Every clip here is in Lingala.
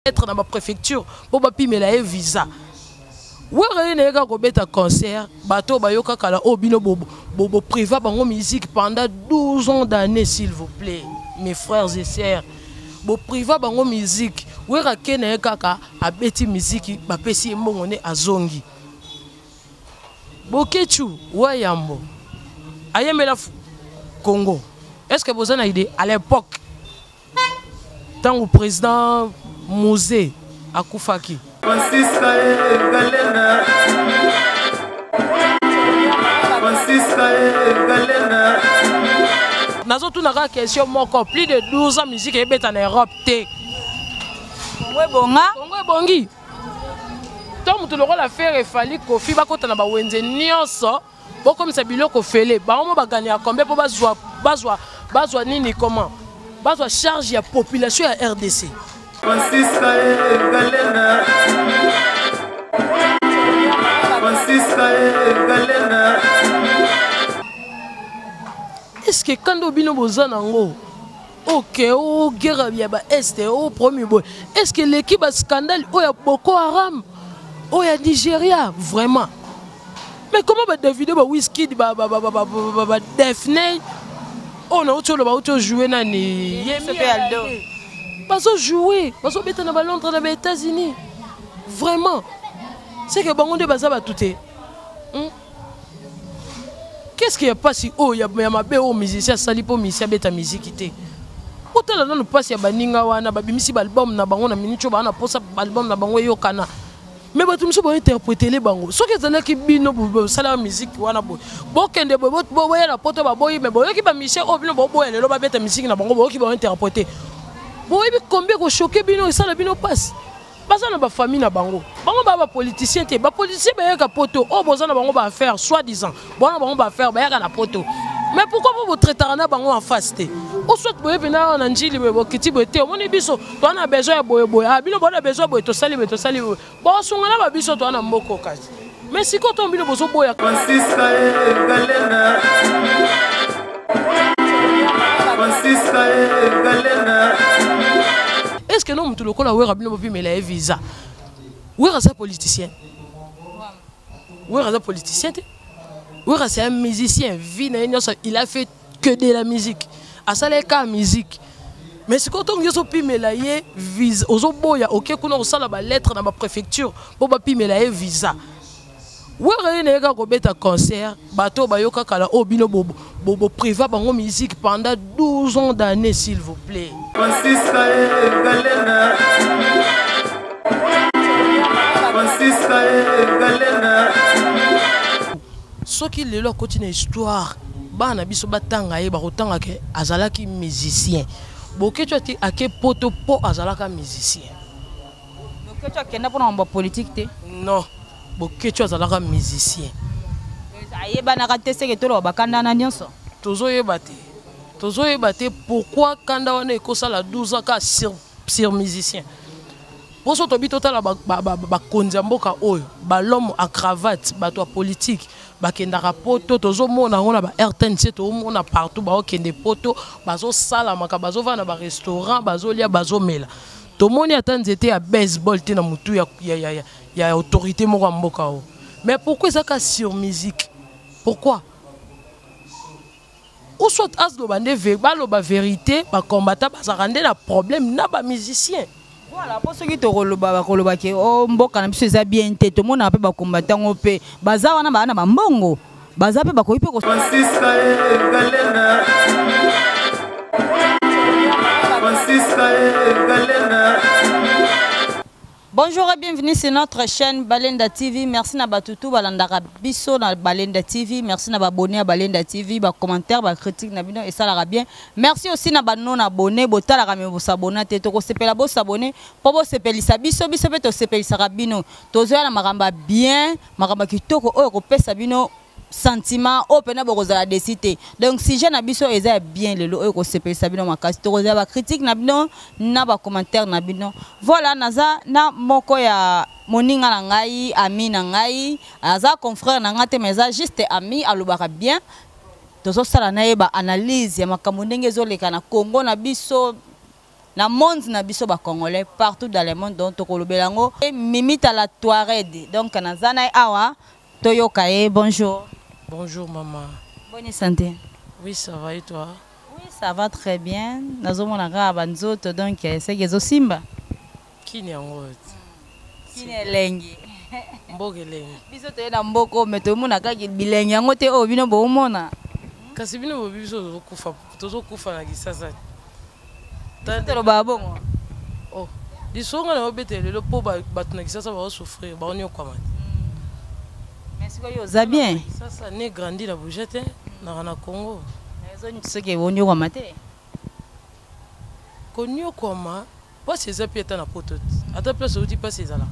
Être na ba préfecture po bapimela ye visa. Wera ye na ye kaka kobeta concert, bato oyo bayoka kala oyo bino bopriva bango musique pendant 12 ans d'année. S'il vous plaît, mes frères et sœurs, bopriva bango musique. Wera ke na ye kaka abeti musique, bapesi ye mbongo nde azongi. Boketshu Wayambo ayembela Congo. Est ce que boza na idée? À l'époque, ntango président Mzee akufaki, Francisca Galena, Francisca Galena. Nazotuna kaka question moko: plus de 12 ans, musique eyebeta na Europe te. Kongo ebonga. Kongo ebongi to moto lokola Ferre, Fally, Koffi bakota na bawenze nyonso, bokomisa biloko fele bango mo baganyaka combien mpo bazwa nini, comment bazwa charge ya population ya RDC? Francisca Galena, Francisca Galena. Est ce que kando bino boza nango, ok, o guerre ya baest, o premier boye, est ce que eleki bascandale oyo ya Boko Haram, oyo ya Nigeria? Vraiment, mais comment baDavido, baWizkid, baDaphne oyo nauti oloba, auti ojoue nani, bazojoue, bazobeta na baLondres, na baÉtats-Unis? Vraiment, c'est que bango nde baza bato te, Qu'est-ce qui ya mpasi oyo ya mabe oyo musicien asali mpo musicien abeta miziki te? Otala nanu mpasi ya baninga wana babimisi baalbum na bango na minute oyo baa na mposa baalbum na bango eyokana, mais bato mosusu bainterprétele bango. Soki ezalaki bino bosalaka musique wana boye, bokende boye, boya na Poto, baboyi. Mais boyoki bamusicien oyo bino boboya lelo babeta musique na bango, boyoki bainterprété, boyebi combien kochoquer bino, esala bino mpasi. Baza na bafamille na bango, bango baa bapoliticien te. Bapoliticien bayaka Poto oyo boza na bango baaffaire, soi disant bona bango baaffaire, bayaka na Poto. Mais pourquoi po botraitaka na bango en face te? O soit boye mpena awa na Njili boye, bokiti boye te, omoni biso toa na besoin ya boye boye, ah, bino bona besoin boye, tosali boye, tosali boye, bosunga na babiso toa na mboko. Kasi mais sikoyo ntongo bino bozoboya. Francisca Galena, Francisca Galena. Est ce que no motu lokola Wera, bino bopimela ye visa? Wera aza politicien? Wera aza politicien te. Wera, c'est un musicien. Vie na ye nyonso, il a fait que de la musique, asala ye kaka musique. Mais sikoyo ntongo nyonso opimela ye visa, ozoboya, oke kuna kosala balettre na bapréfecture mpo bapimela ye visa. Wera ye na ye kaka kobeta concert, bato oyo bayoka kala oyo bino bopriva bango musique pendant 12 ans d'année. S'il vous plaît. Francisca Galena, Francisca Galena. Soki lelo akoti na histoire, bana biso batanga ye, bakotanga ke azalaki musicien. Boketshu ati ake Poto mpo azalaka musicien. Boketshu akenda mpona mambo ya politique te. Non, Boketshu azalaka musicien. Ayebanaka te seke toloba bakandana nyonso. Tozoyeba te, tozoyeba te pourquoi kanda wana ekosala 12 ans kaka sur musicien. Mposo tobi totala bakonzi ya mboka oyo, balhomme à cravate, bato ya politique bakendaka Poto, tozomona yango na ba RTNC, tozomona partout baokende Poto, bazosalamaka, bazovanda na barestaurant, bazolia, bazomela. Tomoni ata nzete ya baseball te na motu ya autorité moko ya mboka oyo. Mais pourquoi ezaka sur musique? Pourquoi? Ou soit azloba nde baloba vérité, bacombattant bazalaka nde na problème na bamusicien. Voilà, mpo soki tokoloba, bakoloba ke o mboka na biso eza bien te. Tomonaka mpe bakombata yango mpe baza wana, baa na bambongo, baza mpe bakoki mpe. Francisca Galena, Francisca Galena. Bonjour et bienvenue sur notre chaîne Balenda TV. Merci na batutu balandaka biso na Balenda TV. Merci na abonné à Balenda TV, ba commentaire, ba critique na bino et ça la bien. Merci aussi na ba non abonné, botalaka mais bosabonner te, toko sepela bosabonner, po bosepelisa biso, biso pe to sepelisaka bino. Tozoya na makamba bien, makamba kitoko oyo kopesa bino sentiment oyo mpena bokozala déçus te. Donc sujet na biso eza ya bien lelo oyo kosepelisa bino makasi. Tokozala bacritique na bino na bacommentaire na bino. Voilà, naza na moko ya moninga na ngai, ami na ngai, aza confrère na ngai te, mais eza juste ami, alobaka bien. Tozosala na ye baanalyse ya makambo ndenge ezoleka na Congo na biso. Na monde na biso ba congolais partout dans le monde, donc tokolobela yango. Mimita la Touareg, donc naza na ye awa, toyoka ye. Bonjour. Bonjour maman. Bonne santé. Oui, ça va, et toi? Oui, ça va très bien. Nazomona kaka banzoto, donc seke ezosimba. Kini yango. Kini elengi. Mboka elengi. Biso toye na mboko, me tomona kaka bilengi yango te oyo bino boomona. Kasi bino bobi biso tozokufa, tozokufa na Kisasa. Tolobaka bongo. Oh, lisonga na obetela lelo mpo bato na Kisasa baosouffrir, baoniokwama te. Mais sikoyo oza bien. Kisasa ne grandi na bouge te, naka na Congo. Soki oniokwama te. Koniokwama mpasi eza mpe ata na poto te, ata place outi mpasi ezalaka,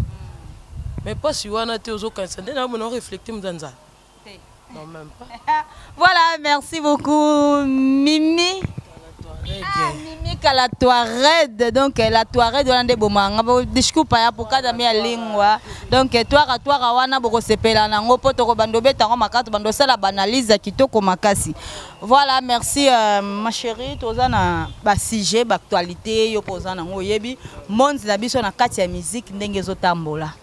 mais mpasi wana te ozokanisa nde namona oreflecte moto ya nzala. Non, même pas. Voilà, merci beaucoup, Mimi. Ah, Mimi la Touareg, donc la Touareg wana nde bomanga discours ya pokada mi ya lingua, donc twara twara wana bokosepela nango mpo tokobanda obeta yango makasi, bando osala baanalyse ya kitoko makasi. Voilà, merci ma chérie. Toza na basujet baactualité, yo mpo oza nango, oyebi monde na biso na kati ya musique ndenge ezotambola.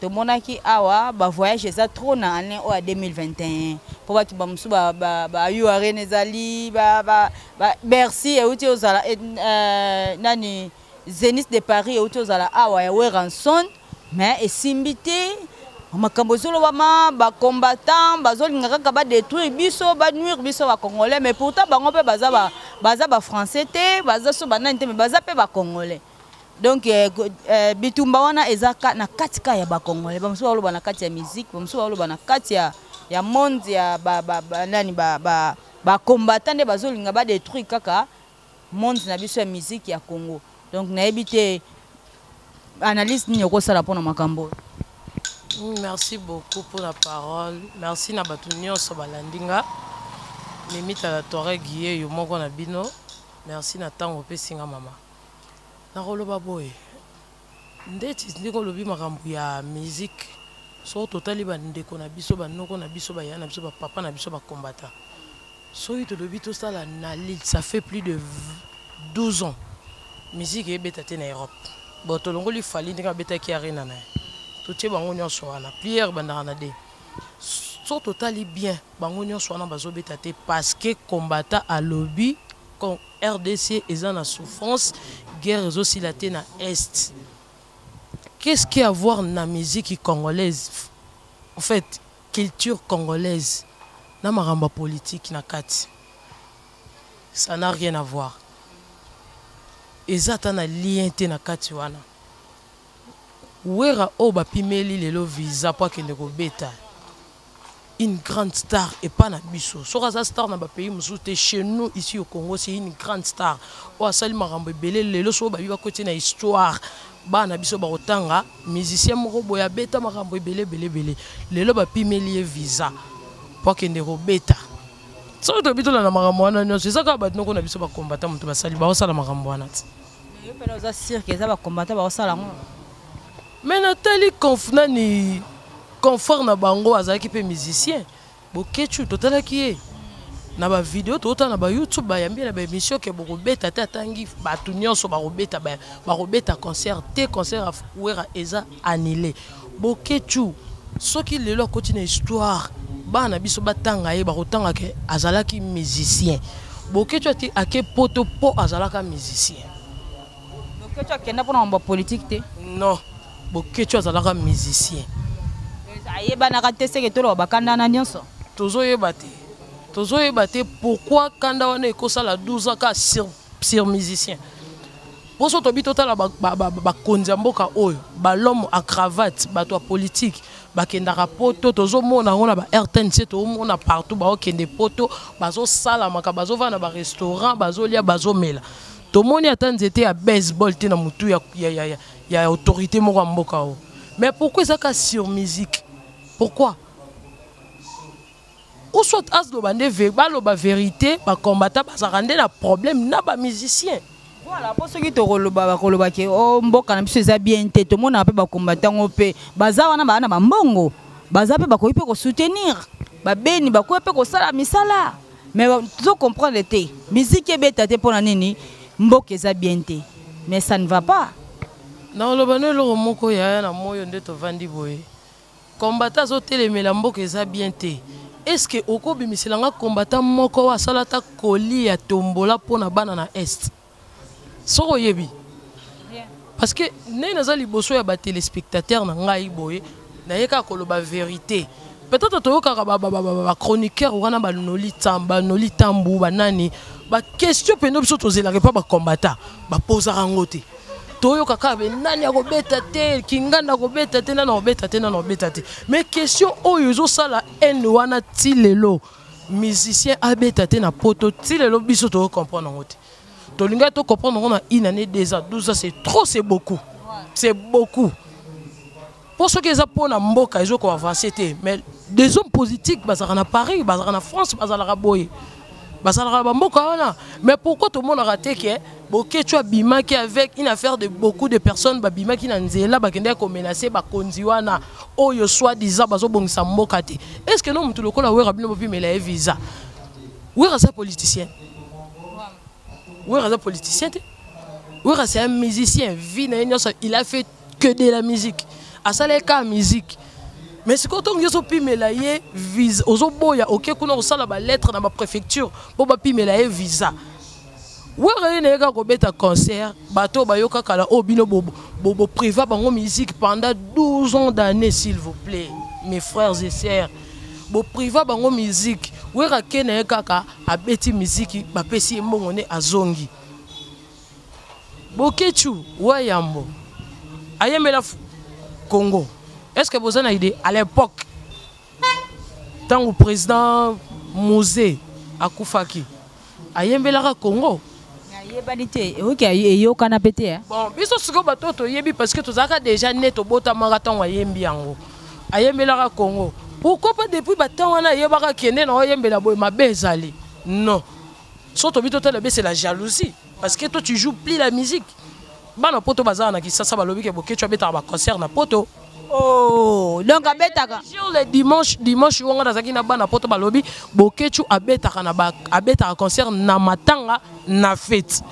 Tomonaki awa bavoyage eza trop na année oyo ya 2021, mpo bato bamosusu ba U Arena ezali, Bercy euti ozala, nani, Zénith de Paris euti ozala awa ya Werrason, mais esimbi te. Makambo ezolobama, bacombattant bazolinga kaka badétruire biso, banuire biso bacongolais, mais pourtant bango mpe baza bafrançais te, baza so banani te, mais baza mpe bacongolais. Donc bitumba wana eza na kati ka ya bacongolais. Bamosusu baloba na kati ya musique, bamosusu baloba na kati ya monde ya ba nani, bacombattant nde bazolinga badétruire kaka monde na biso ya musique ya Congo. Donc nayebi te analyse nini okosala mpona makambo oyo. Merci beaucoup pour la parole. Merci na bato nyonso balandi nga. Mimita la Touareg ye yo moko na bino. Merci na ntango opesi nga mama. Nakoloba boye. Ndeti ndenge olobi makambo ya musique, soki totali bandeko na biso, banoko na biso, baya na biso, bapapa na biso, bacombattant. Soki tolobi tosala analyse, ça fait plus de 12 ans musique ebeta te na Europe. Bon, tolongoli Fally ndenge abetaki Arena na ye. Totie bango nyonso wana. Prière bandaka na de. So totali bien, bango nyonso wana bazobeta te parce que combattant alobi RDC eza na souffrance, guerre ezosila te na Est. Qu'est-ce qu'il y a à voir na musique congolaise? En fait, culture congolaise na makambo ya politique na kati. Ça n'a rien à voir. Eza ata na lien te na kati wana. Wera oyo bapimeli lelo visa po akende kobeta, une grande star epa na biso. Soki aza star na bapays mosusu te, chez nous ici au Congo c'est une grande star oyo asali makambo ebele. Lelo soki babi bakoti na histoire, bana biso bakotanga musicien moko boye abeta makambo ebele ebele ebele. Lelo bapimeli ye visa po akende kobeta. Soki toyebi tolanda makambo wana nyonso, eza kaka bato noko na biso bakombata moto basali, baosala makambo wana ti. Yo mpena oza sûr ke eza bacombattant baosala yango? Mais natali nani, confort na bango azalaki mpe musicien. Bokechu totalaki ye na bavideo, totala na bayoutube, bayambi ye na baémission ke bokobeta te. Atangi bato nyonso bakobeta, bakobeta concert te, concert ya Wera eza annulé. Bokechu soki lelo akoti na histoire, bana biso batanga ye, bakotanga ke azalaki musicien. Bokechu ati ake poto mpo azalaka musicien. Bokechu akenda mpona mambo ya politique te? Non, Bokechu azalaka musicien. Ayebanaka te, seke toloba bakandana nyonso. Tozoyeba te, tozoyeba te pourquoi kanda wana ekosala 12 ans kaka sur musicien. Mposo tobi totala bakonzi ya mboka oyo, balhomme à cravate, bato ya politique bakendaka poto, tozomona yango na ba RTNC, tozomona partout baokende poto, bazosalamaka, bazovanda na barestaurant, bazolia, bazomela. Tomoni ata nzete ya baseball te na motu ya autorité moko ya mboka oyo. Mais pourquoi ezaka sur musique? Pourquoi? Ou soit azloba nde baloba vérité, bacombattant bazalaka nde na problème na bamusicien. Voilà, mpo soki tokoloba, bakoloba ke o mboka na biso eza bien te. Tomonaka mpe bacombattant ngo mpe baza wana, baa na bambongo, baza mpe, bakoki mpe kosoutenir babeni, bakoki mpe kosala misala, mais tozocomprendre te musique ebeta te mpona nini, mboka eza bien te. Mais ça ne va pas. Nakoloba no eloko moko, yaya, na moyo nde tovandi boye. Combattant azotelemela mboka, eza bien te. Est ce que okobimisela nga combattant moko oyo asala ata koli ya tombola mpo na bana na Est? Soki oyebi, parce que ndenge naza liboso ya batéléspectateur na ngai boye, naye kaka koloba vérité. Peut-être toyokaka bachroniqueur wana, banoli banoli tambu, banani, baquestion mpena biso tozelaka epa bacombattant bapozaka yango te. Toyoka kaka be nani akobeta te, kinganda akobeta te, nani akobeta te, nani akobeta te. Mais question oyo ezosala haine wana ti lelo, musicien abeta te na Poto, ti lelo biso tokocomprendre yango te. Tolingaki tocomprendre yango na une année, 2 ans. 12 ans, c'est trop, c'est beaucoup, c'est beaucoup. Mpo soki eza mpo na mboka ezokoavance te, mais des hommes politiques bazalaka na Paris, bazalaka na France, bazalaka boye, bazalaka na bamboka wana. Mais pourquoi tomonaka te ke Boketshu abimaki avec une affaire de beaucoup de personnes, babimaki na nzela, bakendaki komenacer bakonzi wana oyo soi disant bazobongisa mboka te? Est ce que no motu lokola Wera, bino bopimela ye visa? Wera aza politicien? Wera aza politicien te. Wera, c'est un musicien. Vie na ye nyonso, il a fait que de la musique, asalaki kaka musique. Mais sikoyo ntongo nyonso opimela ye visa, ozoboya. Oke kuna kosala balettre na bapréfecture mpo bapimela ye visa. Wera ye na ye kaka kobeta concert. Bato oyo bayoka kala, oyo bino bopriva bango musique pendant 12 ans d'année, s'il vous plaît, mes frères et sœurs, bopriva bango musique. Wera ke na ye kaka abeti musique, bapesi ye mbongo nde azongi. Boketshu Wayambo ayembela Congo. Est ce que boza na idée, à l'époque ntango président Mzee akufaki, ayembelaka Congo? Ayebani te, oyoki eyokana mpe te. Bon, biso sikoyo bato oyo toyebi, parce que tozalaka déjà ne tobotamaka ntango ayembi yango, ayembelaka Congo. Pourquoi pas depuis batemps wana ayebaka kende na oyembela boye mabe ezali? Non, so tobi totala be, c'est la jalousie, parce que toi, tu joues plus la musique. Bana Poto bazala na Kisasa, balobi ke Boketshu abetaka baconcert na Poto. Oh, donc abetaka? Sur le dimanche, dimanche wonga nazalaki na bana Poto, balobi Boketshu abetaka na ba abetaka concert na matanga, na fête.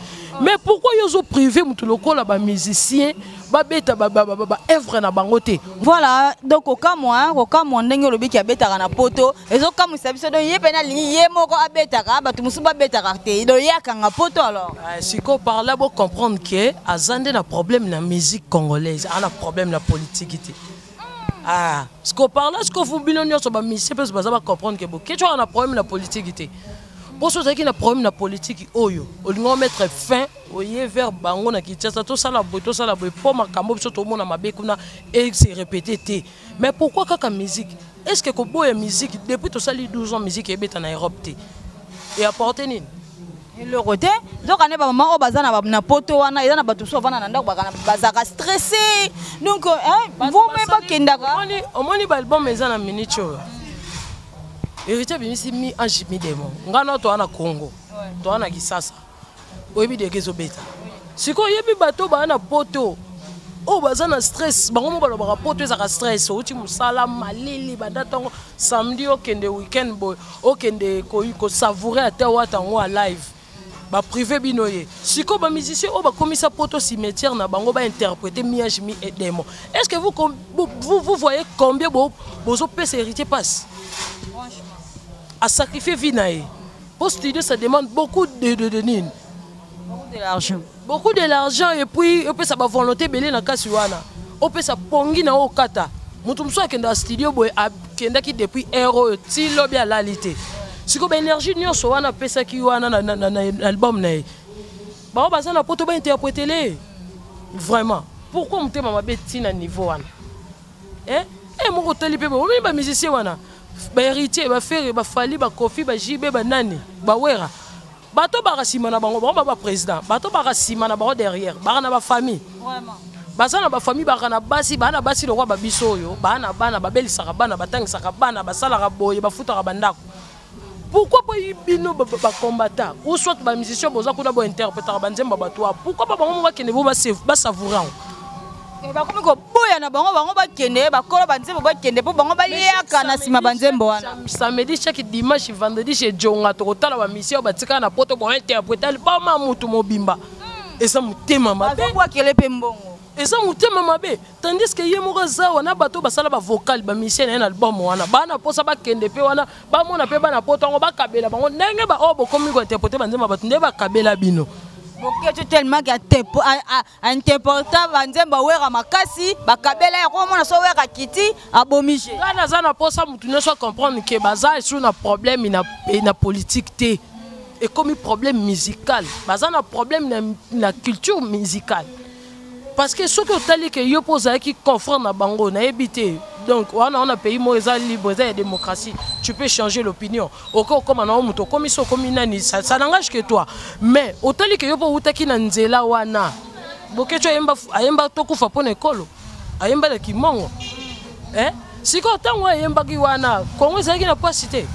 Mais pourquoi yo ozo privé mutu lokola bamusicien babeta baœuvre na bango te? Voilà, donc kokamwa, kokamwa ndenge olobiki abetaka na Poto, ezokamwisa biso. Donc ye pene alingi ye moko abetaka, bato mosusu babetaka te. Donc ye akanga Poto alors. Sikoyo par là bocomprendre ke aza nde na problème na musique congolaise, aza na problème na politique te. Ah, sikoyo par là, sikoyo fu bino nyonso bamusicien mpe baza bacomprendre ke Boketshu aza na problème na politique te. Mpo so ozalaki na problème na politique oyo olingi omettre fin, oye vers bango na Kinshasa, tosala boye, tosala boye, mpo makambo biso tomona mabe kuna ese répété te. Mais pourquoi kaka musique? Est ce que koboya musique depuis tosali 12 ans, musique ebeta na Europe te, e apporte nini? Eloko te. Nzoka nde bamama oyo baza na Poto wana, eza na bato mosusu bavanda na ndako, bazalaka stressé. Donc vome bakendaka. Omoni baalbum eza na minute oyo, Héritier abimisi mi ange mi démon. Ngai na toa na Congo, toa na Kisasa, oyebi deke ezobeta. Sikoyo oyebi bato baa na Poto oyo baza na stress, bango mo balobaka Poto ezalaka stress. Outi mosala malili banda ntongo samedi, okende weekend boye, okende kosavourer ata wata yango a live, baprivé bino ye. Sikoyo bamusicien oyo bakomisa Poto cimetière na bango, bainterpréter mi-ange mi-démon. Est ce que vous, vous, vous voyez combien bozopesa Héritier passe à sacrifier vie na ye? Po studio, ça demande beaucoup de nini? Beaucoup de l'argent. Beaucoup de l'argent, et puis opesa bavolonté ebele na kasi wana, opesa pongi na oyo okata. Moto mosusu akendaka studio boye, akendaki depuis heure oyo ti lobi, alali te. Sikoyo baénergie nyonso wana apesaki wana na album na ye, bango baza na Poto bainterprétele. Vraiment, pourquoi motema mabe ntina niveau wana? Eh, eh, moko otali mpe omoni bamusicien wana, bahéritier, baFerre, baFally, baKoffi, baJB, banani, baWera, bato baka nsima na bango, bango ba baprésident, bato baka nsima na bango derrière, baka na bafamille, baza na bafamille, baka na basi, baa na basi lokwa babiso oyo, baa na bana, babelisaka bana, batangisaka bana, basalaka boye, bafutaka bandako. Pourquoi po bino bacombattant ou soit bamusicien boza kuna, bointerprétaka banzembo ya bato wa? Pourquoi pa bango mo bakende bo basavoure yango? Bakomi koboya na bango, bango bakende, bakolo banzembo bakende mpo bango baliaka na nsima banzembo wana. Samedi, chaque dimanche, vendredi chez Jonga, tokotala bamusicien oyo batikala na Poto bointerpréter album ya mutu mobimba. Eza motema mabe. Azobwakele mpe mbongo. Eza motema mabe, tandis que ye moko aza wana, bato basala bavocal, bamusicien na ye na album wana, bana mposa bakende mpe wana, bamona mpe bana poto yango, bakabela bango ndenge baoyo bokomi kointerprete banzembo ya bato, nde bakabela bino. Boketshu tellement que ainterpreta banzembo awera makasi, bakabela ya komona so wera kiti abomi je. Ngai naza na mposa motu nyonso acomprendre ke baza esu na problème na politique te, ekomi problème musical, baza na problème na culture musicale. Parce que soki otali ke yo mpo ozalaki confrère na bango, nayebi te. Donc wana wana pays moko eza libre, eza ya démocratie, tu peux changer l'opinion. Okoki okóma na yo moto okomi so okomi nani, ça n'engage que toi. Mais otali ke yo mpo outaki na nzela wana, Boketshu ayemba, ayemba tokufa mpo na ekolo, ayemba na kimongo, eh? Sikoyo ntango ayembaki wana, Kongo ezalaki na pasi te,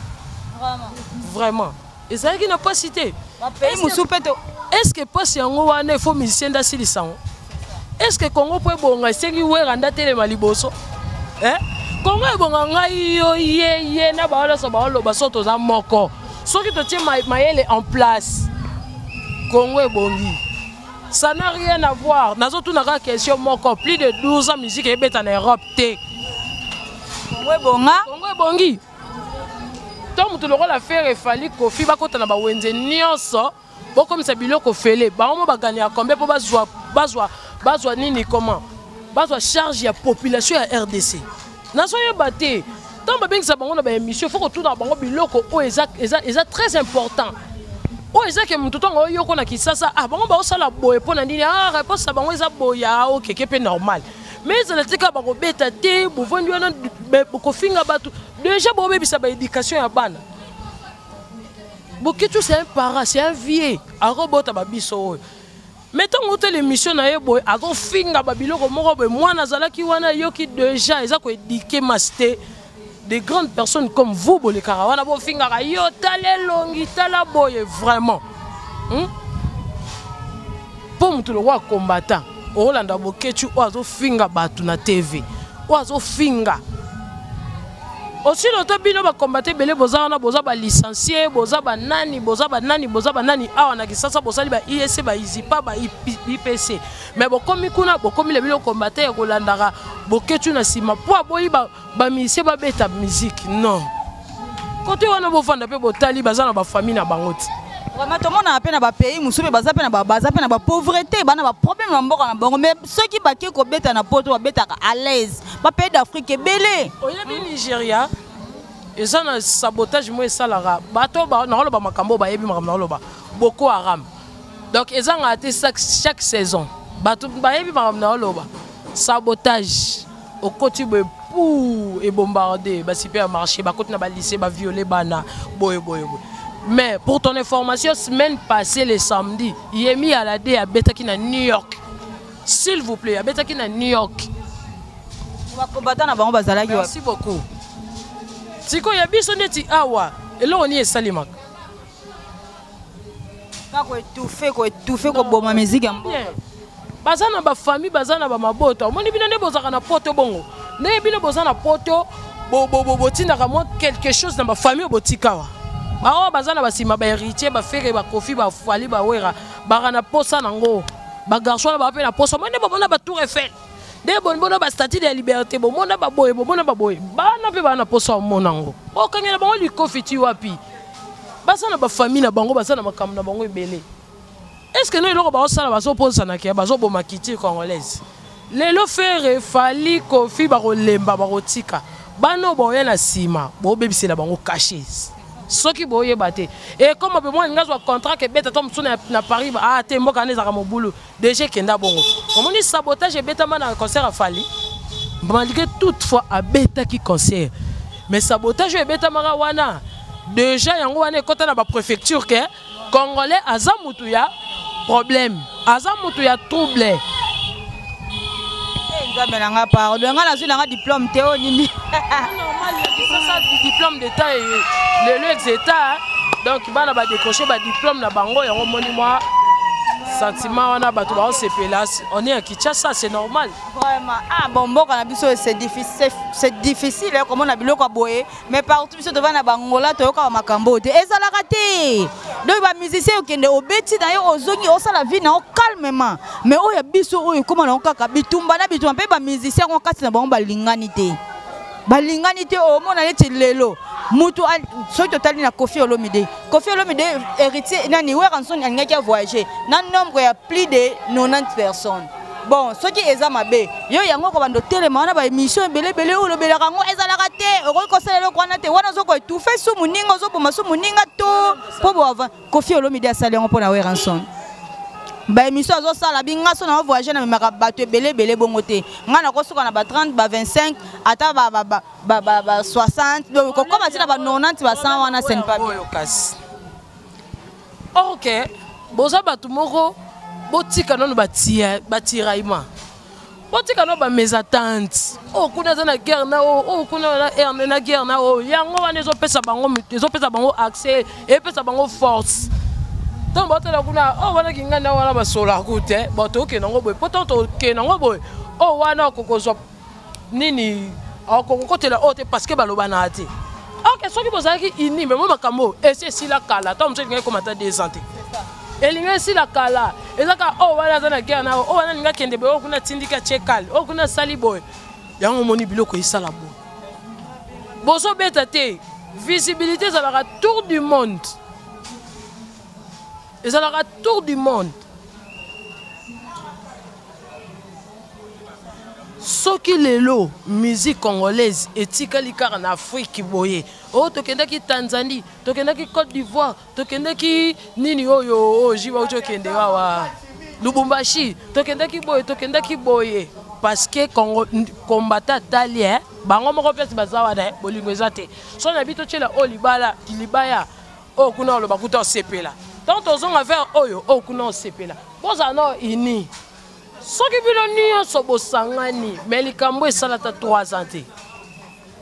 vraiment ezalaki na pasi te. Bapays mosusu mpe to. Est ce que pasi yango wana il faut musicien nde asilisa yango? Est ce que Congo mpo ebonga esengi Wera nde atelema liboso, eh? Congo ebonga ngai yo ye ye na bao nyonso baoloba, so toza moko, soki totie mayele en place, Congo ebongi. Ça n'a rien à voir. Nazotuna kaka question moko: plus de 12 ans musique ebeta na Europe te. Congo ebonga. Congo ebongi to moto lokola Ferre, Fally, Koffi bakota na bawenze nyonso, bokomisa biloko fele bango mo baganyaka combien mpo bazwa nini, comment bazwa charge ya population ya RDC? Nazoyeba te. Ntango babengisa bango na baémission, faut kotuna bango biloko oyo eza très important, oyo eza ke motu ntango oyoko na Kisasa, ah, bango baosala boye mpo na nini? Ah, réponse na bango eza boye, ah, okeke mpe normal. Mais ezala te kaka bakobeta te, bovandi wana kofinga bato, déjà bobebisa baéducation ya bana. Boketshu, c'est un para, c'est un vieux, akobota babiso oyo. Mais ntango otala émission na ye boye, azofinga babiloko moko boye, mwana azalaki wana, ayoki, déjà eza koéduquer masse te. De grandes personnes comme vous bolekaka wana, bofingaka yo, tala elongi, tala boye, vraiment, Mpo moto lokola combattant olanda Boketshu oyo azofinga bato na TV, oyo azofinga osilo to bino bakombate ebele boza wana, boza balicencie, boza banani, boza banani, boza banani awa na Kisasa, bosali ba ISC, ba ISIPA, ba IPC, mais bokomi kuna, bokomi na bino kombate ya kolandaka Boketshu na nsima mpo aboyi bamusicien babeta musique. Non, kote wana bofanda mpe botali, baza na bafamille na bango ti. Vraiment, tomonaka mpe na bapays mosusu mpe baza mpe na bapauvreté, bana baproblème na mboka na bango, mais soki bake kobeta na poto, babetaka à l'aise. Bapays d'Afrique ebele. Oyebi, Nigeria eza na sabotage mo esalaka bato nakoloba makambo oyo bayebi makambo nakoloba, Boko Haram. Donc ezangaka te chaque saison, bato bayebi makambo nakoloba. Sabotage okoti boye pour ebombarde basipe ya marché, bakoti na balycée, baviole bana boye boye boye. Mais pour ton information, semaine passée, le samedi, Yemi Alade abetaki na New York. S'il vous plaît, abetaki na New York. Bakombata na bango bazalaki wapi? Merci beaucoup. Sikoyo ya biso neti awa, eloko nini esalemaka? Kaka koétouffe, koétouffe, koboma musique ya mboka. Bien. Baza na bafamille, baza na bamabota. Omoni bino nde bozalaka na poto bongo, ndenge bino boza na poto, botindaka mwa quelque chose na bafamille oyo botikawa. Baoyo baza na basima, bahéritier, baFerre, baKoffi, baFally, baWera, baka na posa nango. Bagarçon wana baa mpe na posa. Omoni nde bomona batour Eiffel, nde bomona bastatue de ya liberté, bomona baboye, bomona baboye, bana mpe baa na posa omona yango. Okangela bango likofi ti wapi? Baza na bafamille na bango, baza na makambo na bango ebele. Est ce que no eloko baosala, bazoposanaka, bazoboma culture congolaise? Lelo Ferre, Fally, Koffi bakolemba, bakotika bana oyo baoya na nsima, bobebisela bango cachet. Soki boyeba te, ekoma mpe mwana alingi azwa contrat kebeta to mosusu na Paris, ah te, mboka wana ezalaka mobulu déjà, ekenda bongo. Omoni sabotage ebetama na concert ya Fally, malgré toutefois abetaki concert, mais sabotage oyo ebetamaka wana déjà, yango wana ekɔta na bapréfecture ke Congolais aza mutu ya problème, aza mutu ya trouble. Nzambe na nga, pardon, nga nazwi nanga diplôme te, oyo nini? Normal, Kisasa diplôme d'état lelo exeta, donc bana badécroche badiplôme na bango, yango omoni mwa Sentiment wana bato baosepela, on est à Kinshasa, c'est normal. Vraiment. Ah bon, mboka na biso c'est difficile, c'est difficile hein, komona biloko ya boye, mais partout biso tovanda na bangola toyoka makambo te. Ezalaka te. Donc ba musicien okende obeti na yo ozongi osala vie na yo calmement. Mais oyo ya biso oyo ekoma na kaka bitumba na bitumba mpe ba musicien ngo kati na bango balingani te. Balingani te, omona neti lelo mutu soki totali na Koffi Olomide, Koffi Olomide héritier nani Werrason alingaki a voyager na nombre ya plus de 90 personnes. Bon, soki eza mabe yo yango okobanda otelema wana ba émission ebele ebele oyo olobelaka yango ezalaka te, okoki kosala eloko wana te, wana ozo koétouffe su moninga, ozoboma su moninga to mpo bo Koffi Olomide asali yango mpo na Werrason. Ba émission azosala bi nga so na voyager na memaka bato ebele ebele bongo te, nga nakosuka na ba 30 ba 25 ata ba ba ba ba ba, ba 60, donc kokoma ti na ba 90 ba 100 wana ce n'est pas bien. Oyo kasi ok, boza bato moko botika nano batiraillement, botika nano bamésentente. Oyo kuna aza na guerre na oyo, oyo kuna na erne na guerre na oyo, yango wana ezopesa bango, ezopesa bango accès, epesa bango force. Ntango baotala kuna oyo wana kinga na wana basolaka te, bato okende yango boye, po ntango tokende yango boye oyo wana okokozwa nini, okokotela oyo te parce que balobana te. Ok, soki bozalaki uni, mais mo makambo esi esila kala. Ntango mosusu elingaki ekoma ata 2 ans te, elingi esila kala. Eza kaka oyo wana aza na guerre na oyo wana, alingi akende boye, oyo kuna atindiki atie kale, oyo kuna asali boye. Yango omoni biloko esala boye, bozobeta te. Visibilité ezalaka tour du monde, ezalaka tour du monde. Soki lelo musique congolaise etikali kaka na Afrique boye, oyo tokendaki Tanzanie, tokendaki Côte d'Ivoire, tokendaki nini oyo oyo jiba uti okende wawa Lubumbashi, tokendaki boye, tokendaki boye, parce que Congo combattant atali eh, bango moko place baza wana eh, bolingo eza te. So na bi totiela oyo libala libaya oyo kuna oloba kuta osepela, ntango tozonga vers oyo oyo kuna osepela, bozala na uni. Soki bino nyonso bosangani, mais likambo esala ata 3 ans te,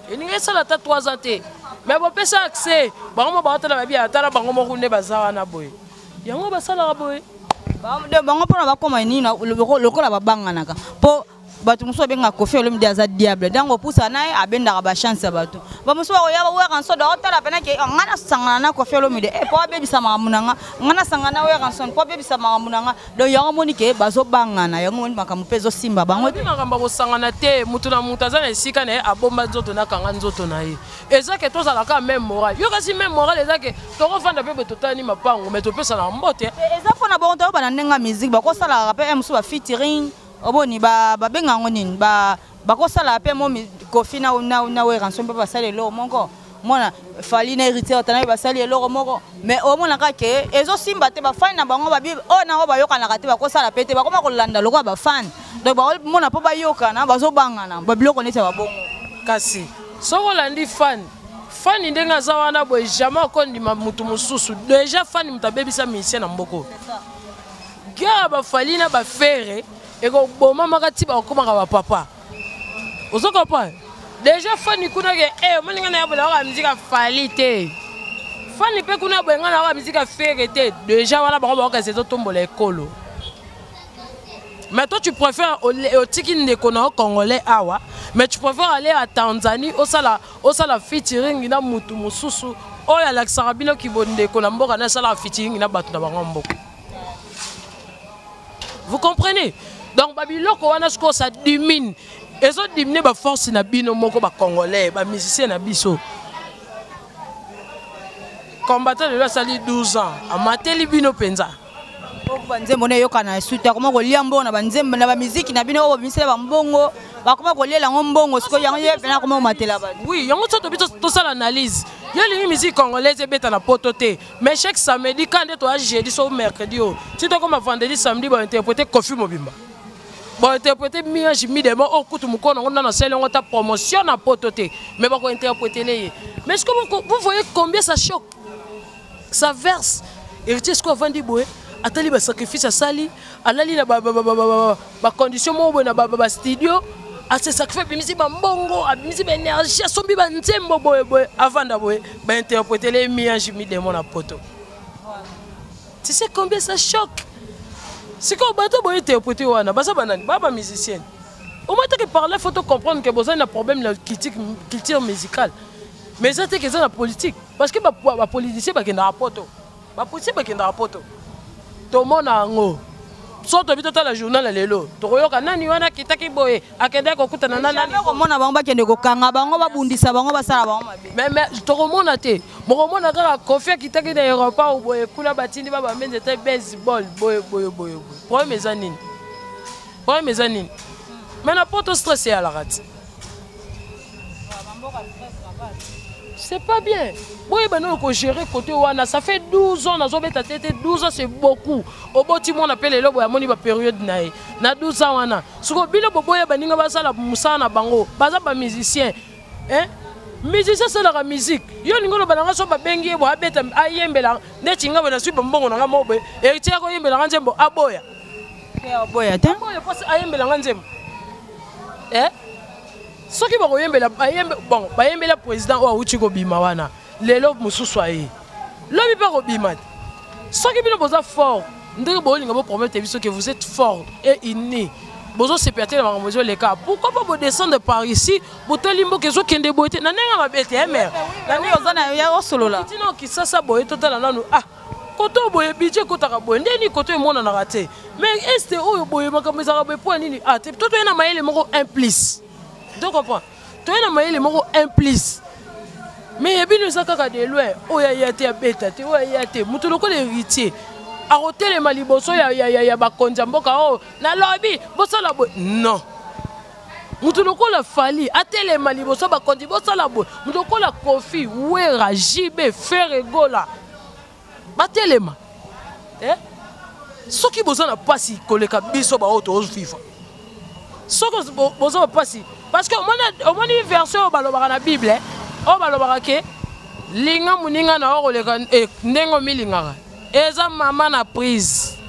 elingi esala ata 3 ans te, mais bopesa accès bango mo baotala babi atala bango moko nde baza wana boye, yango basalaka boye. Bango mpona bakoma nini lokola babanganaka mpo bato mosusu babengaka Koffi Olomide aza diable, donc opusa na ye abendaka bachance ya bato bamosusu bakoya Werrason otala pena ke nga nasangana na Koffi Olomide mpo abebisa makambo na nga, nga nasangana na Werrason mpo abebisa makambo na nga. Donc yango omoni ke bazobangana, yango omoni makambo mpe ezosimba bango te. Makambo ya kosangana te, moto na moto aza na esika na ye, abomba nzoto nakanga nzoto na ye. Eza ke tozalaka même moral, yo kasi même moral eza ke tokovanda mpe boye totani mapango, mais topesana mbote. Eza mpona bongo toyoba na ndenge ya musique bakosalaka mpe mosusu bafeaturing, oboni babenga yango nini, bakosala mpe mo Koffi na Werrason mpe basali eloko moko, mona Fally na Héritier Watanabe basali eloko moko, mais omonaka ke ezosimba te. Bafani na bango babi oyo nango bayokanaka te, bakosala pe te, bakoma kolanda lokola bafani, donc bakomona mpo bayokana bazobangana babiloko neti ya babongo. Kasi soki olandi fan fani ndenge aza wana boye, jamais okondima motu mosusu. Déjà fani moto abebisa musicien na mboka, guerre ya baFally na baFerre ekobomamaka ti bakokomaka bapapa. Ozo comprendre déjà fani kuna ke eh, omoni nga na ya boye nayoka musique ya Fally te, fani mpe kuna boye nga nayoka musique ya Ferre te. Déjà wana bango bakokasi ezotombola ekolo. Mais toi tu préfères otiki ndeko na yo congolais awa, mais tu préfères aller à Tanzanie osala osala featuring na mutu mosusu oyo alakisaka bino kibondeko na mboka na asalaka featuring na bato na bango mboka. Vous comprenez? Donc babiloko wana sikoyo ça dimine, ezodimine baforce na bino moko bacongolais, bamusicien na biso. Combattant lelo asali 12 ans, amateli bino mpenza. Banzembo na eyokana esu te, akoma kolia mbongo na banzembo na bamiziki na bino oyo babimisela bambongo, bakoma koliela yango mbongo. Sikoyo yango ye pena akoma komatela bato. Oui, yango so tobi tosala analyse. Yo olingi musique congolaise ebeta na poto te, mais chaque samedi ka nde toya jeudi so mercredi oyo ti tokoma vendredi samedi bainterpréter Koffi mobimba, bainterpréter mi-ange mi-démon oyo kutu mokolo nango nano asali yango ta promotion na poto te, mais bakointerpréter ye. Mais est-ce que vous voyez combien ça choque, ça verse Héritier? Sikoyo avandi boye, atali basacrifice asali, alali na bacondition moko boye na bastudio, ase sacrifie, abimisi bambongo, abimisi baénergie, asombi banzembo boye boye, avanda boye, bainterpréter mi-ange mi-démon na poto. Tu sais combien ça choque? Sikoyo bato boye interpréter wana baza banani? Ba musicien. Au moins que parler, faut comprendre que boza na problème na critique culture musicale. Mais eza te que eza na politique, parce que ba politicien bakendaka poto. Ba politicien bakendaka poto. Tomona yango. So tobi totala journal ya lelo, tokoyoka nani wana akitaki boye, akendaki kokutana na nani. Komona bango bakende kokanga bango, babundisa bango, basala bango mabe. Mais tokomona te, mokomona kaka Kofi akitaki na aéroport boye, kuna batindi ba bamenze te baseball boye boye boye boye. Problème eza nini? Problème eza nini? Mais na poto stress eyalaka ti. C'est pas bien. Boyeba nano kogérer côté wana. Ça fait 12 ans nazobeta te te, 12 ans, c'est beaucoup. Oboti mwana mpe lelo boye, amoni bapériode na ye na 12 ans wana. Sikoyo bino boboya baninga basala mosala na bango, baza bamusicien, hein? Musicien asalaka musique. Yo olingi oloba nanga so babengi ye boye, abeta, ayembela neti nga boye, nazwi bambongo nanga moko boye, Héritier akoyembelanga nzembo, aboya? Aboya te. Aboya mpasi ayembelanga nzembo, eh? Soki bakoyembela, bayembe. Bon, bayembela président oyo awuti kobima wana lelo, mosusu aye lobi mpe akobima te. Soki bino boza fort ndenge bolinga bopromettre biso que vous êtes fort et unis, bozosepela te na makambo ezoleka, pourquoi pas bodescendre par ici, botali mboka ezokende boye te na ndenge mabe te, mare? Na ndenge oza na ya osolola. Tina Kisasa boye, totala nanu, ah, koto boye budget ekotaka boye, ndeni koto emonanaka te, mais este oyo boye makambo ezalaka boye mpo ya nini? Ah te, to toye na mayele moko un plus, to comprend, toye na mayele moko un plus. Mais ya bino eza kaka de loin, oyo aya te, abeta te, oyo aya te. Moto lokola Héritier akotelema liboso ya bakonzi ya mboka oyo, nalobi bosala boye? Non. Moto lokola Fally atelema liboso bakonzi, bosala boye? Moto lokola Kofi, Wera, JB, Ferre Gola batelema, eh? Soki boza na mpasi koleka biso baoyo tozovivre, soki boza na mpasi, parce que omoni version oyo balobaka na Bible, oyo balobaka ke linga moninga na yo koleka ndenge omilingaka, eza mama na prise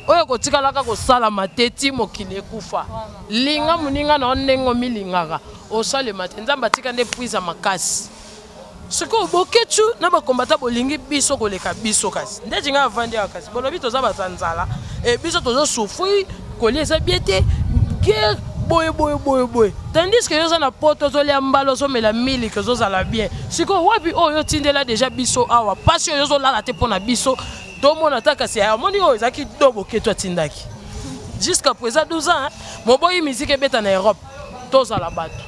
oyo ekotikalaka kosalama te ti mokili ekufa. Linga moninga na yo ndenge omilingaka, osalema te. Nzambe atika nde prise ya makasi. Sikoyo Bokecu na bakombata bolingi biso koleka biso, kasi ndeti ngai avandi awa, kasi bolobi toza bato ya nzala, e biso tozosouffrir, kolia eza bien te, guerre boye boye boye boye, tandis que yo oza na poto, ozolia mbala, ozomela miliki, ozozala bien. Sikoyo wapi oyo otindela déjà biso awa? Pasi oyo ozolala te mpo na biso tomona ata. Kasi amoni oyo ezalaki do Boketu atindaki jusqu'à présent 12 ans, moboyi musique ebeta na Europe. Tozala bato,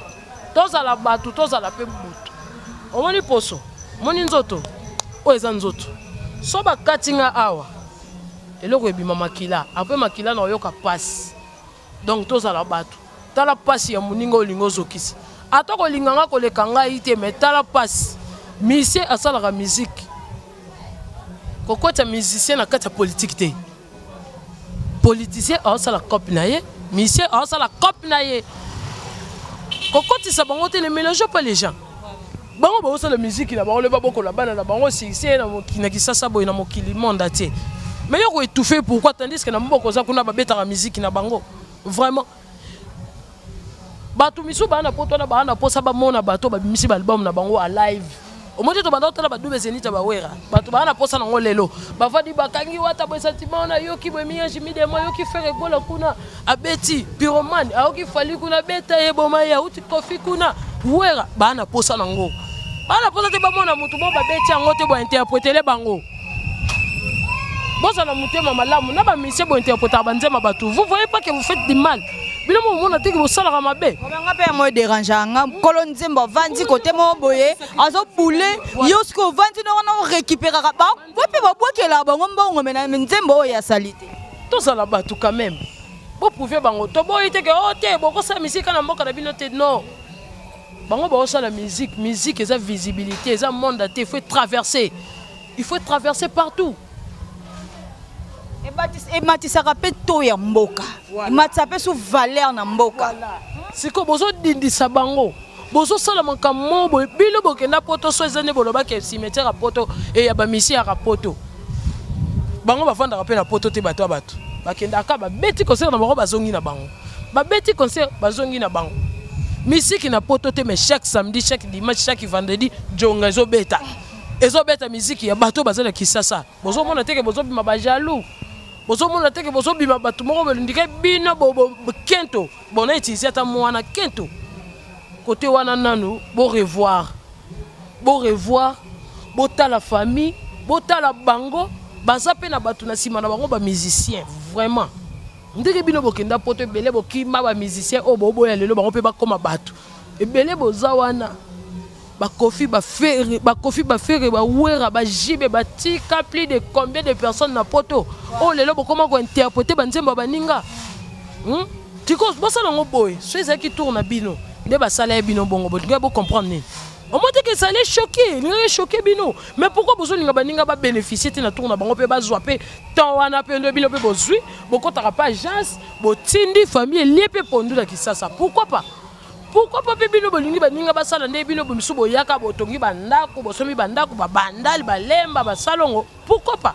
tozala bato, tozala mpe butu. Omoni poso, omoni nzoto oyo eza nzoto. So bakati nga awa, eloko ebima makila, apres makila na oyoka pasi. Donc tozala bato. Tala pasi ya moninga olingi ozokisa. Ata kolinga nga koleka ngai te, mais tala pasi. Musicien asalaka musique, kokotisa musicien na kati ya politike te. Politicien aosala cope na ye, musicien aosala cope na ye, kokotisa bango te. Ne mélange pas les gens. Bango baosala musique na bango, le babokola bana na bango, succès na Kisasa boye, na mokili monde te. Mais yo koétouffe pourquoi, tandis que na mboka oza kuna babetaka musique na bango? Vraiment, bato misusu baa na poto wana, baa na mposa bamona bato babimisi baalbum na bango a live. Omoni te, tobanda kotala badouble Zénith ya bawera, bato baa na mposa nango. Lelo bavandi, bakangi wata boye, sentiment wana. Ayoki boye miange midemo, ayoki Ferre Gola kuna abeti pyromane, ayoki Fally kuna abeta ye boma ye, auti Kofi kuna, Wera. Baa na mposa nango, baa na mposa te bamona motu mo babeti yango te. Bointerprétele bango, bozala motema malamu na bamusicien, bointerprétaka banzemba bato. Vous voyez pas que vous faites du mal? Bino momona teke bosalaka mabe. Nga mpe yango edérangeaka nga. Nkolo nzembo avandi kote moko boye, azobule yo. Soki ovandi no wana, orécupéraka bo mpe babwakelaka bango mbongo, me na nzembo oyo asali te. Tozala bato quand même. Boprouve bango, toboyi te ke o te bokosala misika na mboka na bino te. Non, bango baosala musique. Musique eza visibilité, eza monde te. Il faut traverser, il faut traverser partout. Ematisaka mpe to ya mboka, ematisa mpe su valeur na mboka. Sikoyo bozodindisa bango, bozosala makambo moko boye. Bino bokenda poto, so eza nde bolobaki cimetière ya poto eya bamisi yaka poto. Bango bavandaka mpe na poto te. Bato ya bato bakendaka, babeti concert na bango, bazongi na bango, babeti concert, bazongi na bango. Misiki na poto te, mais chaque samedi, chaque dimanche, chaque vendredi, jonga ezobeta, ezobeta miziki ya bato baza na Kisasa. Bozomona teke bozobima bajaloux. Bozomona te ke bozobima bato moko bolindike bino kento bona utiliser ata mwana kento kote wana nanu bo revoir, bo revoir, botala famille, botala bango baza mpe na bato na nsima na bango ba musicien vraiment. Ndenge bino bokenda poto ebele bokima ba musicien oyo boboya lelo bango mpe bakoma bato ebele boza wana bakofi bafere bakofi bafere bawera bajibe batika plus de combien de personnes na poto oyo lelo bokoma kointerprete banzembo ya baninga Tiko bosala yango boye so ezalaki tour na bino nde basala ye bino bongo bolingai bocomprendre nini omoi te ke ezali choqué elingaki choqué bino. Mais pourquoi bozolinga baninga babénéficie te na tour na bango mpe bazwa mpe temps wana mpe nde bino mpe bozwi bokɔtaka mpe agence botindi famille elie mpe pondu na Kisasa? Pourquoi pas, pourquoi pas mpe bino bolingi baninga basala nde bino misu boyaka botongi bandako, bosombi bandako, babandali balemba basalongo? Pourquoi pas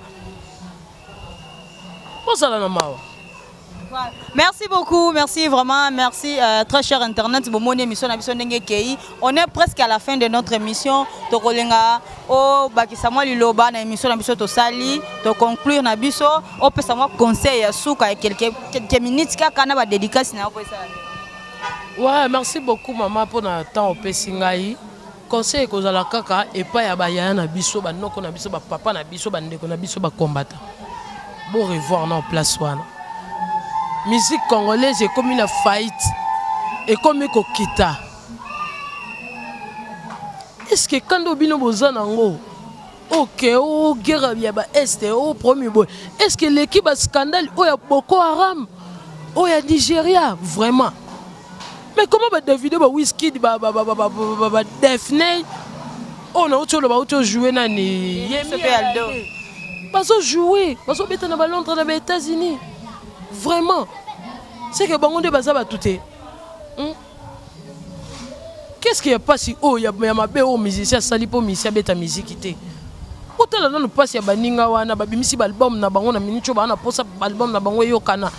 bozala na mawa? Merci beaucoup, merci vraiment, merci très cher internet. Bon, mon émission na biso ndenge kei. On est presque à la fin de notre émission. Tokolenga o bakisa mwa liloba na émission na biso tosali, to conclure na biso, o pesa mwa conseil ya suka ya quelques minutes kaka na ba dédicace na yo esala. Ouais, merci beaucoup maman pour na temps opesi ngai. Conseil ekozala kaka epai ya bayaya na biso, banoko na biso, bapapa na biso, bandeko na biso bakombata. Bo revoir na place wana. Musique congolaise ekomi na faillite, ekomi kokita. Est-ce que kando bino boza nango ok o guerre ya ba est o premier boy, est-ce que l'équipe a scandale oyo ya Boko Haram, oyo ya Nigeria vraiment? Mais comment ba Davido, ba Wizkid, ba ba ba ba ba ba ba Daphne oyo nauti oloba auti ojoue nani bazojoue, bazobeta na balondres, na baÉtats-Unis vraiment, c'est que bango nde baza bato te, Qu'est-ce qui ya mpasi oyo ya mabe oyo musicien asali mpo musicien abeta miziki te? Otala nanu mpasi ya baninga wana babimisi baalbum na bango na minute oyo baa na mposa baalbum na bango eyokana,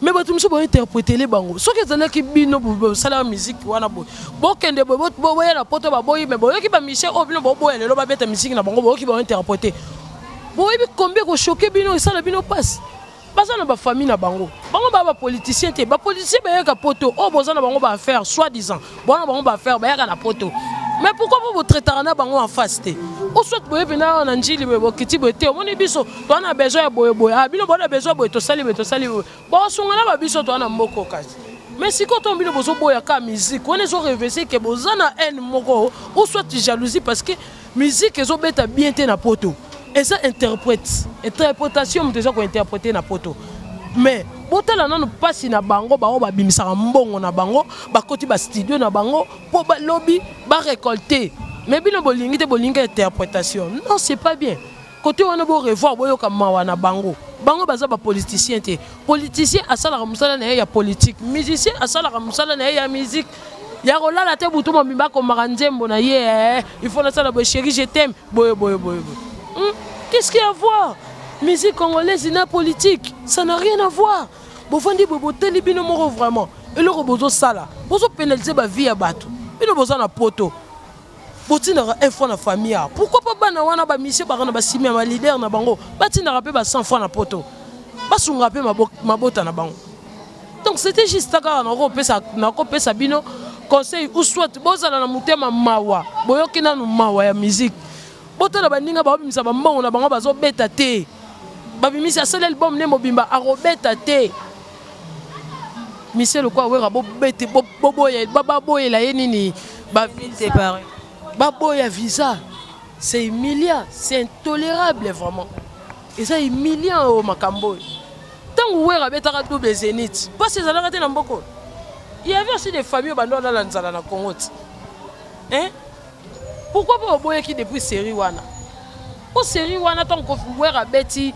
mais bato mosusu bainterpretele bango. Soki ezalaki bino bosalaka miziki wana boye, bokende boye, boya na poto baboyi, mais boyoki bamusicien oyo bino boboya lelo babeta miziki na bango, boyoki bainterprete, boyebi combien kochoquer bino, esala bino mpasi. Baza na bafamille na bango, bango baa bapoliticien te. Bapoliticien bayaka poto oyo boza na bango baaffaire, soi disant bona bango baaffaire, bayaka na poto. Mais pourquoi po botraitaka na bango en face te? Ou soit boye mpena awa na Njili boye, bokiti boye te, omoni biso toza na besoin ya boye boye, ah, bino bona besoin boye, tosali boye, tosali boye, bosunga na babiso toza na mboka kasi. Mais sikoyo ntango bino bozoboya ka musique wana, ezorevese ke boza na haine moko ou soit jalousie, parce que musique ezobeta bien te na poto. Eza interprète, interprétation, moto eza kointerpréter na poto. Mais botala nanu mpasi na bango, bango babimisaka mbongo na bango, bakoti bastudio na bango mpo balobi barécolte, mais bino bolingi te, bolingi interprétation. Non, c'est pas bien. Côté wana bo revoir, boyoka mawa na bango. Bango baza bapoliticien te. Politicien asalaka mosala na ye ya politique, musicien asalaka mosala na ye ya musique, ya kolala te butu mobimba akomaka nzembo na ye eh, il faut nasala boye, chéri je t'aime, boye boye boye boye. Qu'est-ce qu'il y a à voir musique congolaise na politique? Ça n'a rien à voir. Bofandi boye, boteli bino moko vraiment eloko bozosala, bozopénaliser bavie ya bato. Bino boza na poto, botindaka un fois na famille awa, pourquoi pas bana wana bamisie baka na basimi ya baleader na bango, batindaka mpe ba 100 fois na poto, basungaka mpe mabota na bango? Donc c'était juste kaka nakopesa bino conseil, ou soit bozala na motema mawa, boyoki nanu mawa ya musique, botala baninga baobimisa bambongo na bango, bazobeta te. Babimisi, asali album ne mobimba, akobeta te. Misie lokwa Wera, bobete baboyela ye nini? Baboya visa, c'est humiliant, c'est intolérable vraiment, eza humiliant oyo makambo oyo. Ntango Wera abetaka double zénith, mpasi ezalaka te na mboka? Il y avait aussi des familles bando alala nzala na Congo ti, hein? Pourquoi mpo baboyaki depuis série wana? Po série wana, ntango Wera abeti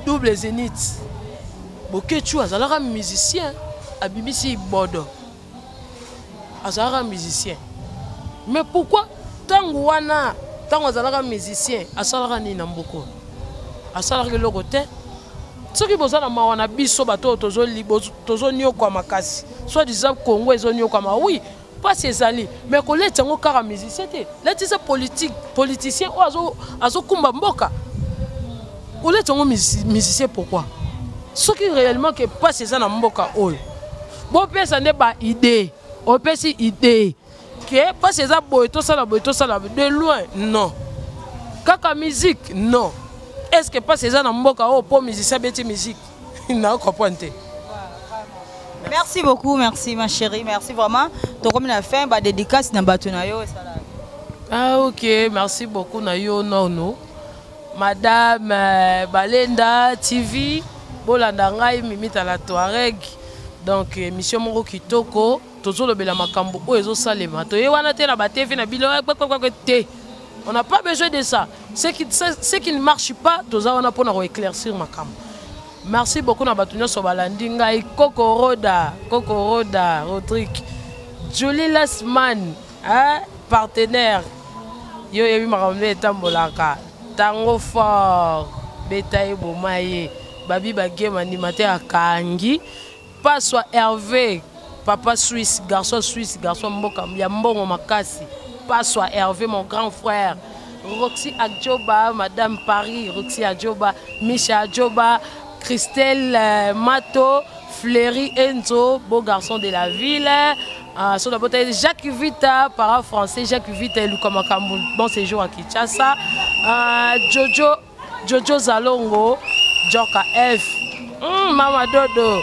double zénith, Bokechu azalaka musicien, abimisi bodo, azalaka musicien. Mais pourquoi ntango wana, ntango azalaka musicien, asalaka nini na mboka? Asalaka eloko te. Soki boza na mawa na biso bato oyo tozoniokwama makasi, soit disant Congo ezoniokwama, oui, mpasi ezali, mais koleti yango kaka musicien te, letisa politique, politicien oyo azokumba mboka. Koleti yango musicien pourquoi? Soki réellement que mpasi eza na mboka oyo, bopesa nde ba idée. Opesi idée ke mpasi eza boye, tosala boye, tosala boye. De loin, non. Kaka musique, non. Est ce que mpasi eza na mboka oyo mpo musicien abeti musique? Na comprendre te. Merci beaucoup, merci ma chérie, merci vraiment. Tokomi na fin, ba dédicace na bato na yo esala. Ah ok, merci beaucoup na yo nono. Madame Balenda TV, bolanda ngai Mimita la Touareg. Donc émission moko kitoko, tozolobela makambo oyo ezosalema. Toye wana te na ba TV na bino te. On n'a pas besoin de ça. Ce qui ne marche pas, toza wana pona ko éclaircir makambo. Merci beaucoup na bato nyonso balandi ngai. Koko Roda, Koko Roda, Rodrigue, Julie Lasman, hein, partenaire. Yo yebi makambo nde etambolaka. Tango fort, beta ye boma ye. Babi bagame animateur akangi. Paswa Hervé, papa suisse, garçon suisse, garçon mboka ya mbongo makasi. Paswa Hervé, mon grand frère. Roxy Adjoba, Madame Paris, Roxy Adjoba, Misha Adjoba, Christelle Mato, Fleury Enzo, beau garçon de la ville. Son d'abord, Jacques Vita, para français, Jacques Vita et Luka Makambu, bon séjour à Kinshasa. Jojo, Jojo Zalongo, Joka F, Mama Dodo,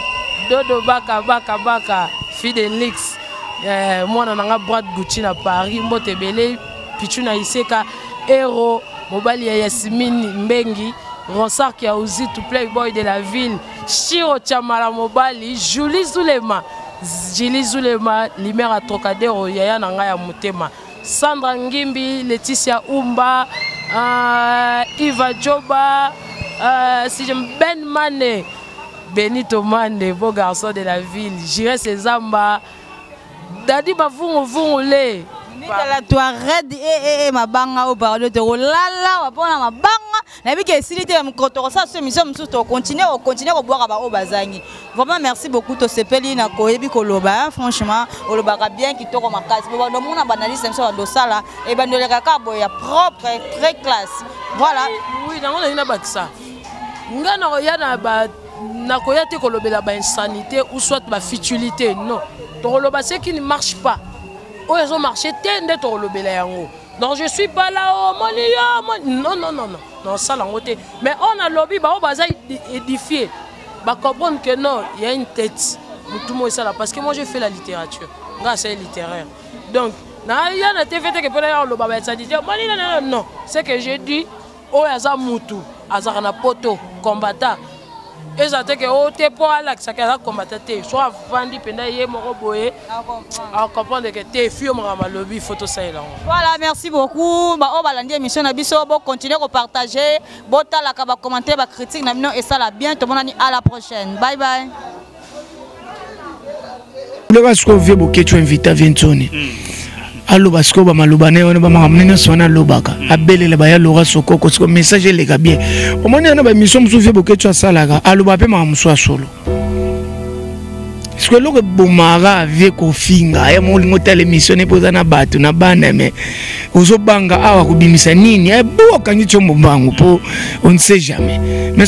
Dodo Baka Baka Baka, Fidelix, mwana nanga Brad Gucci na Paris, Mbote Ebele, Pichu na Iseka, Hero, mobali ya Yasmine Mbengi, Ronsard Kiauzi, tout playboy de la ville, Shiro Chamala mobali, Julie Zulema, Julie Zulema, Limera Trocadero, yaya na ngai ya motema. Sandra Ngimbi, Laetitia Umba, Iva Joba, si je Ben Mane, Benito Mane, beau garçon de la ville, Jires Zamba, Dadi Bavungu Vungu le. Mitala Touareg e e mabanga oyo, pardon, tokolala mpona mabanga. Nayebi ke esili te. Mokolo tokosala so émission mosusu, tokontinue, okontinue kobwaka baoyo bazangi. Vraiment merci beaucoup, tosepeli na koyebi koloba. Franchement olobaka bien, kitoko makasi. Po bando omona baanalyste biso bandosala ebando eleka kaka boye ya propre, très classe, voilà. Oui, nango nalingi nabakisa, nga nakoya na ba nakoya te kolobela bainsanité ou soit bafutilité, non. Tokoloba ce qui ne marche pas, oyo ezomarche te nde tokolobela yango. Donc je suis pas là, omoni yo, non, non, non, non, nasala yango te. Mais oyo nalobi, bao baza édifié, bacomprendre que non, il y a une tête motu mo esala, parce que moi j'ai fait la littérature, nga asali littéraire. Donc naya na TV te ke mpona ya koloba bainsanité, omoni, non, non, non. Ce que j'ai dit, oyo aza mutu azalaka na poto combattant, eza te ke oyo te mpo alakisaka aza combattant te. So avandi mpenza ye moko boye, acomprendre ke te fi yo makambo alobi, faut tosalela yango. Voilà, merci beaucoup. Baoyo balandi émission na biso, bocontinue kopartage, botalaka bacommentaire, bacritique na bino esala bien. Tomonani à la prochaine, bye bye. Loba sikoyo, vieux Boketshu invita vieux Ntsoni, aloba sikoyo bamaloba na ye wana, bamakambo nde nyonso wana alobaka, abelela baya Lora Sokoko. Sikoyo message eleka bien. Omoni wana baémission mosusu vieux Boketshu asalaka, aloba mpe makambo mosusu ya solo. Sikoyo eloko ebomaka vieux kofinga ya mo olingi otala émission ne mpo oza na bato na bana, mais ozobanga awa kobimisa nini, bo okangi tiombo mbangu mpo on ne sait jamais. Mais